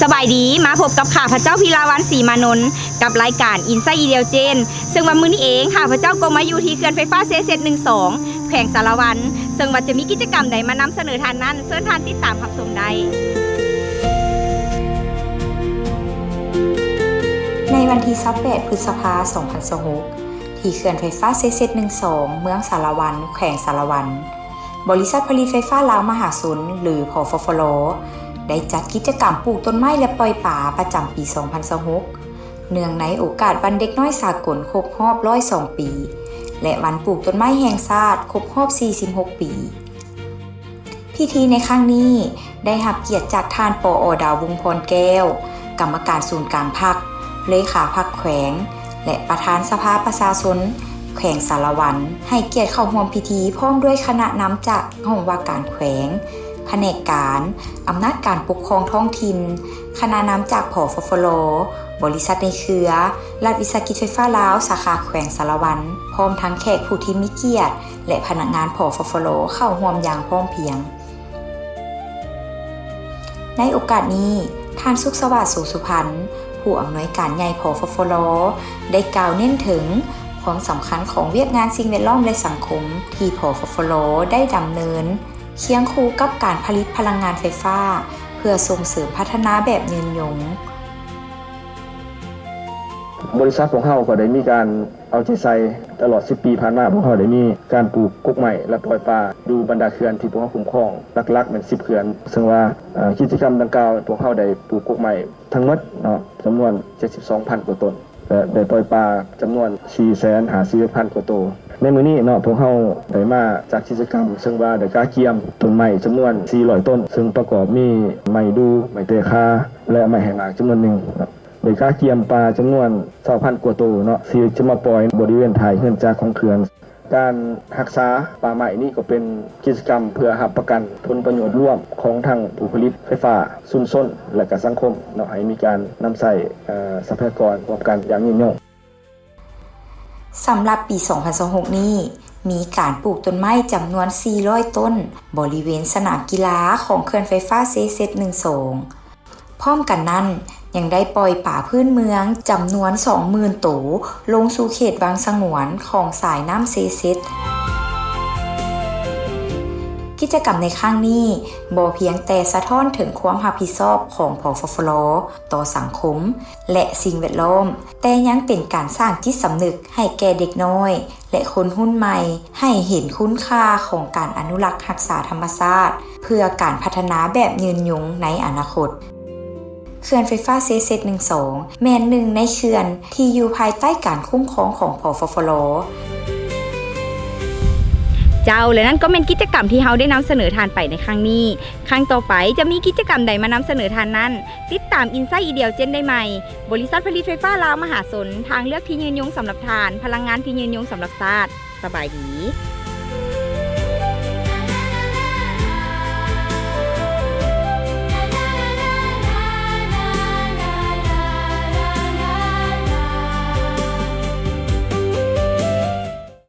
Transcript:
ສະບາຍດີ, ມາພົບກັບຂ້າພະເຈົ້າ ພິລາວັນ ສີມານົນ ກັບລາຍການ Inside Ideal Gen ເຊິ່ງວ່າມື້ນີ້ເອງ ຂ້າພະເຈົ້າກໍມາຢູ່ທີ່ເຂື່ອນໄຟຟ້າເຊເຊັດ ໜຶ່ງສອງ ແຂວງສາລະວັນ, ເຊິ່ງວ່າຈະມີກິດຈະກຳໃດມານຳສະເໜີທ່ານນັ້ນ, ເຊີນທ່ານຕິດຕາມຮັບຊົມໄດ້. ໃນວັນທີ ຊາວແປດ ພຶດສະພາ ສອງພັນຊາວຫົກ ທີ່ເຂື່ອນໄຟຟ້າເຊເຊັດ ໜຶ່ງສອງ ເມືອງສາລະວັນ ແຂວງສາລະວັນ, ບໍລິສັດຜະລິດໄຟຟ້າລາວມະຫາຊົນ ຫຼື ຜຟຟລ ໄດ້ຈັດກິດຈະກຳປູກຕົ້ນໄມ້ ແລະ ປ່ອຍປາ ປະຈຳປີ ສອງພັນຊາວຫົກ ເນື່ອງໃນໂອກາດວັນເດັກນ້ອຍສາກົນຄົບຮອບ ຮ້ອຍສອງ ປີ ແລະ ວັນປູກຕົ້ນໄມ້ແຫ່ງຊາດຄົບຮອບ ສີ່ສິບຫົກ ປີ. ພິທີໃນຄັ້ງນີ້ໄດ້ຮັບກຽດຈາກທ່ານ ປອ ດາວວົງພອນແກ້ວ ກຳມະການສູນກາງພັກ, ເລຂາພັກແຂວງ ແລະ ປະທານສະພາປະຊາຊົນແຂວງສາລະວັນ ໃຫ້ກຽດເຂົ້າຮ່ວມພິທີ ພ້ອມດ້ວຍຄະນະນຳຈາກຫ້ອງວ່າການແຂວງ, ພະແນກການ, ອຳນາດການປົກຄອງທ້ອງຖິ່ນ, ຄະນະນຳຈາກ ຜຟຟລ, ບໍລິສັດໃນເຄືອ, ລັດວິສາຫະກິດໄຟຟ້າລາວ ສາຂາແຂວງສາລະວັນ, ພ້ອມທັງແຂກຜູ້ທີ່ມີກຽດ ແລະ ພະນັກງານ ຜຟຟລ ເຂົ້າຮ່ວມຢ່າງພ້ອມພຽງ. ໃນໂອກາດນີ້, ທ່ານ ສຸກສະຫວາດ ໂສສຸພັນ ຜູ້ອຳນວຍການໃຫຍ່ ຜຟຟລ ໄດ້ກ່າວເນັ້ນເຖິງຄວາມສຳຄັນຂອງວຽກງານສິ່ງແວດລ້ອມ ແລະ ສັງຄົມ ທີ່ ຜຟຟລ ໄດ້ດຳເນີນຄຽງຄູ່ກັບການຜະລິດພະລັງງານໄຟຟ້າ ເພື່ອສົ່ງເສີມພັດທະນາແບບຍືນຍົງ. ບໍລິສັດພວກເຮົາກໍໄດ້ມີການເອົາໃຈໃສ່ຕະຫຼອດສິບປີຜ່ານມາ, ພວກເຮົາໄດ້ມີການປູກກົກໄມ້ ແລະ ປ່ອຍປາຢູ່ບັນດາເຂື່ອນທີ່ພວກເຮົາຄຸ້ມຄອງ, ຫຼັກໆແມ່ນສິບເຂື່ອນ, ເຊິ່ງວ່າ ເອີ ກິດຈະກຳດັ່ງກ່າວ ພວກເຮົາໄດ້ປູກກົກໄມ້ທັງໝົດເນາະ ຈຳນວນເຈັດສິບສອງພັນກວ່າຕົ້ນ ແລະ ໄດ້ປ່ອຍປາຈຳນວນສີ່ແສນຫ້າສິບເອັດພັນກວ່າໂຕ. ໃນມື້ນີ້ເນາະ ພວກເຮົາໄດ້ມາຈັດກິດຈະກຳ ເຊິ່ງວ່າໄດ້ກະກຽມຕົ້ນໄມ້ຈຳນວນສີ່ຮ້ອຍຕົ້ນ, ເຊິ່ງປະກອບມີໄມ້ດູ່, ໄມ້ແຕຄາ ແລະ ໄມ້ໃຫ້ໝາກຈຳນວນໜຶ່ງເນາະ. ໄດ້ກະກຽມປາຈຳນວນຊາວພັນກວ່າໂຕເນາະ ທີ່ຈະມາປ່ອຍບໍລິເວນທ້າຍເຮືອນຈັກຂອງເຂື່ອນ. ການຮັກສາປ່າໄມ້ນີ້ກໍເປັນກິດຈະກຳເພື່ອຮັບປະກັນຜົນປະໂຫຍດລວມຂອງທັງຜູ້ຜະລິດໄຟຟ້າ, ຊຸມຊົນ ແລະ ກະສັງຄົມເນາະ ໃຫ້ມີການນຳໃຊ້ ເອີ ຊັບພະຍາກອນຮ່ວມກັນຢ່າງຍືນຍົງ. ສຳລັບປີສອງພັນຊາວຫົກນີ້ ມີການປູກຕົ້ນໄມ້ຈຳນວນສີ່ຮ້ອຍຕົ້ນ ບໍລິເວນສະໜາມກິລາຂອງເຂື່ອນໄຟຟ້າເຊເຊັດ ໜຶ່ງສອງ. ພ້ອມກັນນັ້ນ ຍັງໄດ້ປ່ອຍປາພື້ນເມືອງຈຳນວນສອງໝື່ນໂຕ ລົງສູ່ເຂດວັງສະຫງວນຂອງສາຍນ້ຳເຊເຊັດ. ກິດຈະກຳໃນຄັ້ງນີ້ ບໍ່ພຽງແຕ່ສະທ້ອນເຖິງຄວາມຮັບຜິດຊອບຂອງ ຜຟຟລ ຕໍ່ສັງຄົມ ແລະ ສິ່ງແວດລ້ອມ, ແຕ່ຍັງເປັນການສ້າງຈິດສຳນຶກໃຫ້ແກ່ເດັກນ້ອຍ ແລະ ຄົນຮຸ່ນໃໝ່ ໃຫ້ເຫັນຄຸນຄ່າຂອງການອະນຸລັກຮັກສາທຳມະຊາດ ເພື່ອການພັດທະນາແບບຍືນຍົງໃນອະນາຄົດ. ເຂື່ອນໄຟຟ້າເຊເຊັດ ໜຶ່ງສອງ ແມ່ນໜຶ່ງໃນເຂື່ອນທີ່ຢູ່ພາຍໃຕ້ການຄຸ້ມຄອງຂອງ ຜຟຟລ. ເຈົ້າ ແລະ ນັ້ນກໍແມ່ນກິດຈະກຳທີ່ເຮົາໄດ້ນຳສະເໜີທ່ານໄປໃນຄັ້ງນີ້. ຄັ້ງຕໍ່ໄປຈະມີກິດຈະກຳໃດມານຳສະເໜີທ່ານນັ້ນ, ຕິດຕາມ Inside Ideal Gen ໄດ້ໃໝ່. ບໍລິສັດຜະລິດໄຟຟ້າລາວມະຫາຊົນ, ທາງເລືອກທີ່ຍືນຍົງສຳລັບທ່ານ, ພະລັງງານທີ່ຍືນຍົງສຳລັບຊາດ. ສະບາຍດີ.